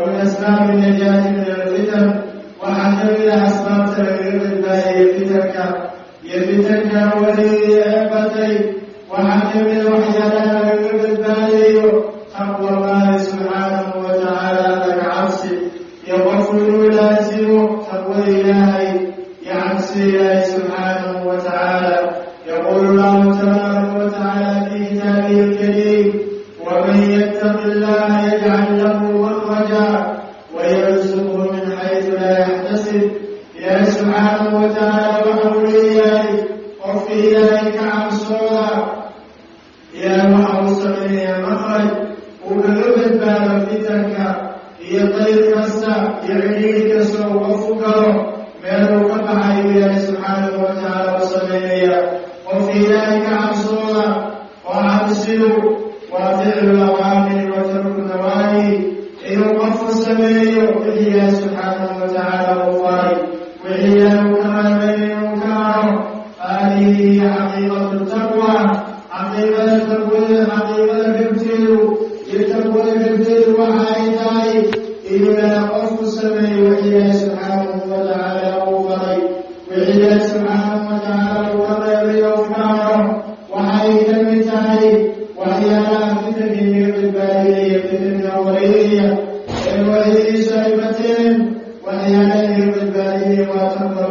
ومن أسباب النجاة من الفتن، waxaa ka mid ah asbaabta lagaga badbaadaya fitanka iyo fitanka wareegaya ee batay. Waxaa ka mid a waxyaalaha lagaga badbaadayo taqwa Allahi subxaanahu wa tacaala, laga cabsi iyo qofku inuu laasimo taqwada Ilaahay iyo cabsida Ilaahay subxaanahu wa tacaala. يقول الله تبارك وتعالى في كتابه الكريم: ومن يتق الله يجعل له مخرجا ويرزقه من حيث لا يحتسب. Ilaahay subxaanahu wa tacaala waxa uu leeyahay: qofka Ilaahay ka cabsooda, Ilaahay waxa uu sameeyaa makhraj uu kaga badbaado fitanka iyo dayr kasta iyo cidhiiri kasta uu qofku galo, meel uu ka baxayo Ilaahay subxaanahu wa tacaala u sameynaya. Qofka Ilaahay ka cabsooda, oo cabsidu waa ficlu awaamiri wa tarku nawaahi, inuu qofku sameeyo wixii Ilaahay subxaanahu wa tacaala uu faray, wixii Ilaahay uu ka reebay inuu ka haro. Haadihi hiya xaqiiqatu taqwa. Xaqiiqada taqwada, xaqiiqada dhabteedu iyo taqwada dhabteedu waxa ay tahay inuu Ilaahay qofku sameeyo wixii Ilaahay subxaanahu wa tacaala uu faray, wixii Ilaahay subxaanahu wa tacaala uu ka reebay oo ka haro. Waxay ka mid tahay waxyaalaha fitanka inaga badbaadinaya, fitanka wareegaya ee waxiisu ay bateen, waxyaalaha inaga badbaadinaya waa taqwa.